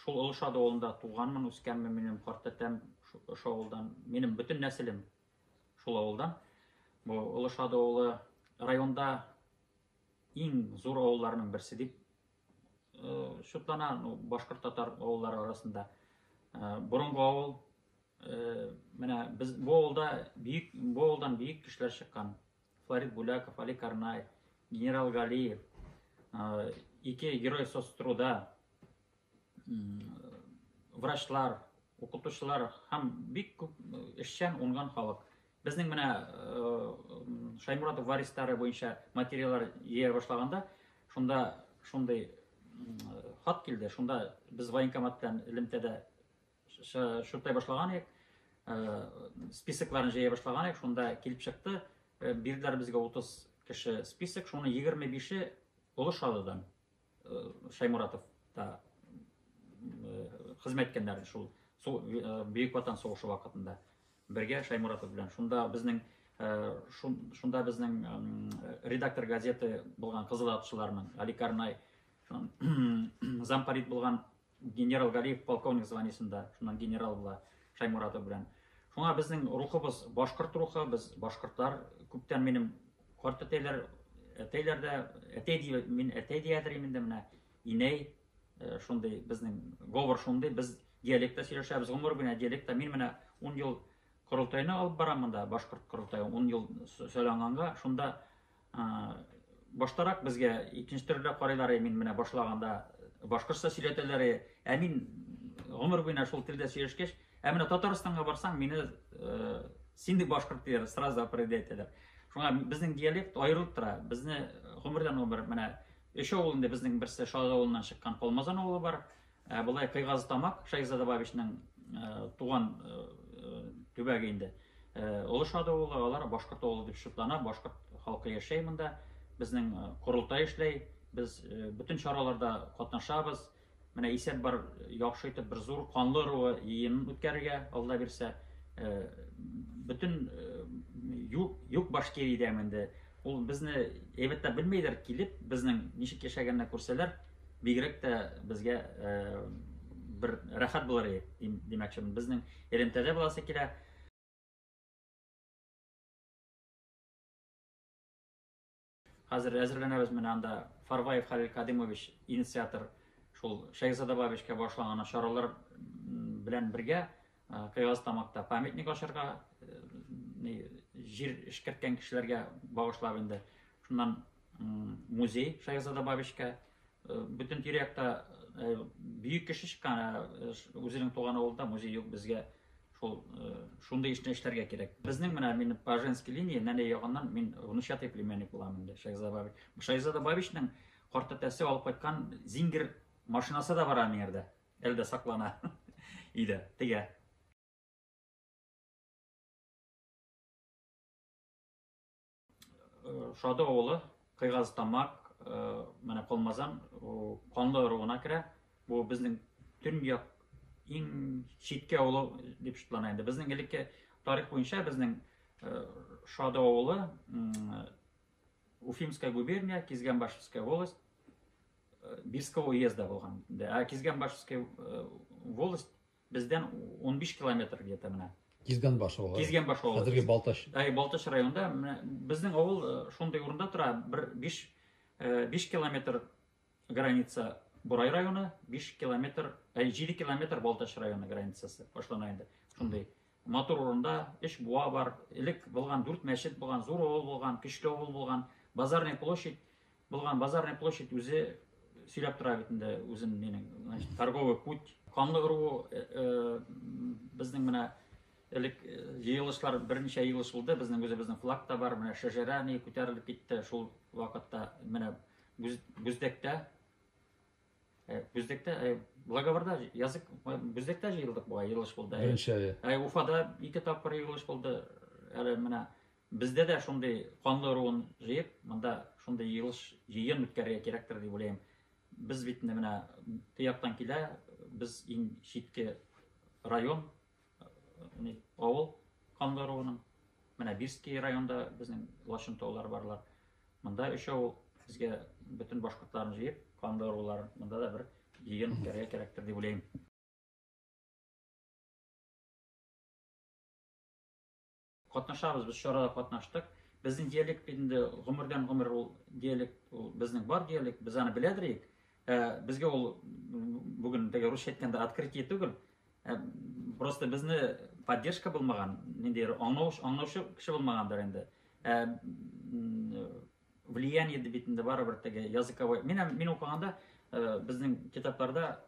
Шул Оло Шады авылында туғанмын, үҫкәнмен, минең ҡартәтәм ошо ауылдан, минең бөтөн нәҫелем шул ауылдан. Бу Оло Шады авылы районда иң ҙур ауылдарының берсе дип шутлана, ну, башҡорт татар ауылдары арасында. Боронғо ауыл, менә беҙ бу ауылда бөйөк, бу ауылдан бөйөк кешеләр сыҡҡан. Флорид Буляков, Али Карнай, генерал Галиев, ике герой соцтруда, врачлар, уҡытыусылар һәм бик күп эшсән, уңған халыҡ. Беҙҙең менә Шаймуратов варистары буйынса материалдар йыя башлағанда, шунда шундай хат килде. Шунда беҙ военкомат менән элемтәдә шутай башлаған инек, списокларын йыя башлаған инек, шунда килеп сыҡты, бирҙеләр беҙгә 30 кеше список, шуның 25-е Оло Шадыдан, Шаймуратовта хеҙмәт иткәндәр шул Бөйөк Ватан һуғышы ваҡытында бергә Шаймуратов белән. Шунда беҙҙең редактор газеты булған Ҡыҙыл атшыларының Али Карнай, замполит булған генерал Галиев полковник званиесында, шунан генерал була Шаймуратов белән. Шуңа беҙҙең рухыбыҙ башҡорт рухы, беҙ башҡорттар күптән минең ҡартәтәйләр, әтәйләр ҙә, әтәй ти, мин әтәй тиәҙер инде менә инәй, шундай беҙҙең говор шундай, беҙ диалектта һөйләшәбеҙ, ғүмер буйына диалектта. Мин менә 10 йыл ҡоролтайны алып барам мында, башҡорт ҡоролтайы 10 йыл һайланғанға, шунда баштараҡ беҙгә икенсе төрлө ҡарайҙар, мин менә башлағанда башҡортса һөйләтәләр, ә мин ғүмер буйына шул телдә һөйләшкәс, ә менә Татарстанға барсаң, мине син дә башҡорт тиҙәр, сразу определять итәләр. Шуңа беҙҙең диалект айырылып тора. Беҙҙе ғүмерҙән ғүмер менә өс ауыл инде беҙҙең берсе Шады ауылынан сыҡҡан Ҡалмазан ауылы бар. Былай Ҡыйғазы Тамаҡ, Шәйхзада Бабичның туған төбәге инде. Оло Шады ауылы, алар башҡорт ауылы тип шутлана, башҡорт халҡы йәшәй монда. Беҙҙең ҡоролтай эшләй, беҙ бөтөн сараларҙа ҡатнашабыҙ. Менә иҫәп бар, яҡшы итеп бер ҙур ҡанлы ыруы йыйынын үткәрергә, Алла бирсә. Бөтөн юг Башкирияҙә инде. Ул беҙҙе әйбәттә белмәйҙәр, килеп беҙҙең нисек йәшәгәнне күрсәләр, бигерәк тә беҙгә бер рәхәт булыр ине, тимәксемен. Беҙҙең элемтәдә буласы килә. Хәҙер әҙерләнәбеҙ менә анда Фарваев Халил Кадимович инициатор шул Шәйхзада Бабичка башланған саралар белән бергә Ҡыйғаз Тамаҡта памятник асырға, җир эшкәрткән кешеләргә багышлап инде. Шуннан музей Шәйхзада Бабичка, бөтен тирә-якта бөек кеше чыккан, үзенең туган авылында музей юк, безгә шул шундый эшне эшләргә кирәк. Безнең менә мин по женской линии нәнәй ягыннан мин внучатый племянник булам инде Шәйхзада Бабич. Шәйхзада Бабичның картәтәсе алып кайткан Зингер машинасы да бар аның. Әле дә саклана. Өйдә, тегә. Шады авылы, Кыйгаз Тамак, менә Колмазан, Канлы ыруына керә. Бу безнең төньяк иң читкә авылы дип шутлана инде. Безнең элекке тарих буенча безнең Шады авылы, Уфимская губерния, Кизгәнбашевская волость, Бирского уезда булган. Ә Кизгәнбашевская волость бездән 15 километр где-то менә. Кизгәнбаш авылы. Кизгәнбаш авылы. Хәзерге Балтач. Әй, Балтач районында менә безнең авыл шундый урында тора, бер 5 километр граница Бурай районы, 5 километр, әй, 7 километр Балтач районы границасы башлана инде. Шундый матур урында өч буа бар. Элек булган 4 мәчет булган, зур авыл булган, көчле авыл булган, Базарная площадь булган. Базарная площадь үзе сөйләп тора бит инде үзен минең, значит, торговый путь. Канлы ыруы, безнең менә элек җыелышлар, берничә җыелыш булды, безнең үзебезнең флаг та бар, менә шәҗәрә ни күтәрелеп китте шул вакытта менә Бүздәктә, Бүздәктә, Благоварда язык, Бүздәктә җыелдык бугай, җыелыш булды. Беренче. Уфада 2 тапкыр җыелыш булды. Әле менә бездә дә шундый канлы ыруын җыеп, монда шундый җыелыш, җыен үткәрергә кирәктер дип уйлыйм. Без бит инде менә тыяктан килә, без иң читке район, авыл канлы ыруының. Менә Бирский районда безнең Лачын таулары барлар. Монда өч авыл безгә бөтен башкортларын җыеп, канлы ыруларын монда да бер Йыйын үткәрергә кәрәктер дип уйлайым. Катнашабыз, без чарада катнаштык. Безнең диалект бит инде гомердән гомер ул диалект, ул безнең бар диалект, без аны беләдер идек. Безгә ул бүген теге русча әйткәндә открытие түгел. Просто безне поддержка булмаган, ниндидер аңлаучы кеше булмагандыр инде. Влияние бит инде барыбер теге языковой. Мин укыганда безнең китапларда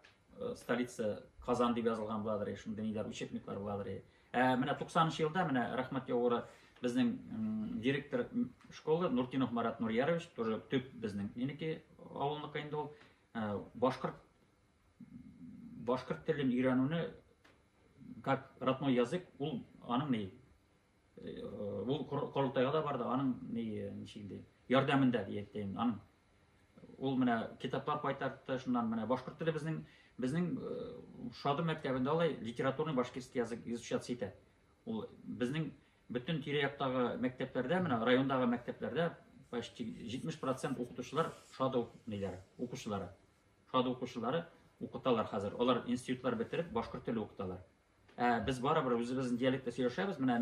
столица Казан дип язылган буладыр, шундый ниләр, учебниклар буладыр. Менә 90 елда менә рәхмәт яугыры безнең директор школы Нуртинов Марат Нурьярович, тоже төп безнең минеке авылныкы инде ул, башкорт телен өйрәнүне как родной язык, ул аның ни, ул корылтайга да барды, аның ни, ничек инде, ярдәмендә дип әйтәйем, аның ул менә китаплар кайтартты, шуннан менә башкорт теле безнең Шады мәктәбендә алай литературный башкирский язык изучаться итә. Ул безнең бөтен тирә-яктагы мәктәпләрдә, менә райондагы мәктәпләрдә почти 70% укытучылар Шады ниләре, укучылары. Шады укучылары укыталар хәзер. Алар институтлар бетереп башкорт теле укыталар. Без барыбер үзебезнең диалектта сөйләшәбез. Менә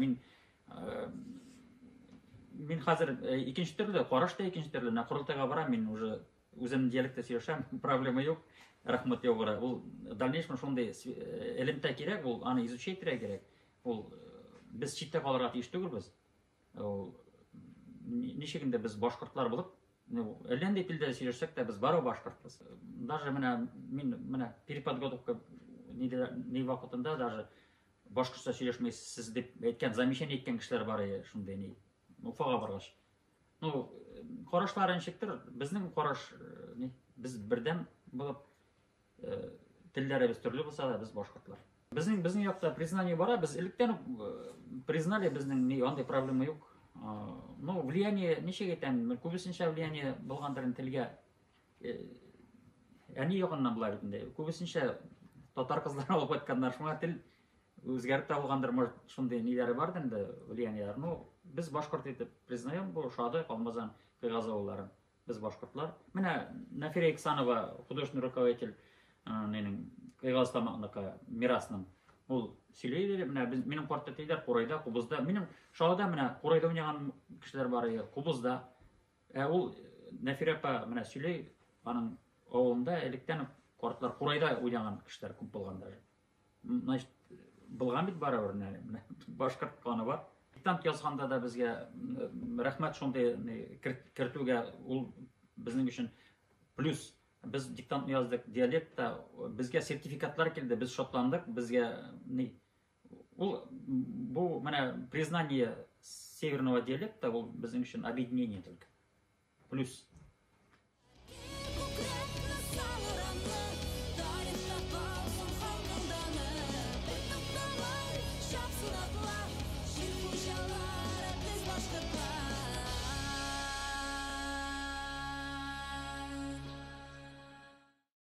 мин хәзер икенче төрле, караш та икенче төрле. Менә корылтайга барам, мин уже үземнең диалектта сөйләшәм, проблема юк. Рәхмәт яугыры. Ул дальнейшем шундый элемтә кирәк, ул аны изучать итәргә кирәк. Ул без читтә калырга тиеш түгелбез. Ул ничек инде без башкортлар булып, әллә нинди телдә сөйләшсәк тә, без барыбер башкортбыз. Даже менә мин менә переподготовка ни вакытында даже башкортча сөйләшмисез дип әйткән, замечание әйткән кешеләр бар иде шундый ни. Уфага баргач. Ну, карашлары ничектер, безнең караш ни, без бердәм булып, телләребез төрле булса да, без башкортлар. Безнең якта признание бара, без электән үк признали, безнең ни андый проблема юк. Ну, влияние, ничек әйтәм, күбесенчә влияние булгандыр инде телгә. Әни ягыннан була бит инде. Күбесенчә татар кызлары алып кайтканнар, шуңа тел үзгәреп тә булгандыр, может, шундый ниләре бар инде, влияниеләр. Ну, без башкорт итеп признаем бу Шады, Калмазан, Кыйгаз авылларын. Без башкортлар. Менә Нафирә Иксанова, художественный руководитель, нинең Кыйгаз тамакныкы, Мирасның. Ул сөйли иде, менә без, минем карт әтиләр Курайда, Кубызда. Минем Шалада менә Курайда уйнаган кешеләр бар иде, Кубызда. Ул Нафирә апа менә сөйли, аның авылында электән үк картлар Курайда уйнаган кешеләр күп булган даже. Значит, булган бит барыбер, менә башкорт каны бар. Диктант язганда да безгә рәхмәт шундый кертүгә, ул безнең өчен плюс. Без диктантны яздык диалектта, безгә сертификатлар килде, без шатландык, безгә ни, ул бу менә признание северного диалекта, ул безнең өчен объединение только. Плюс.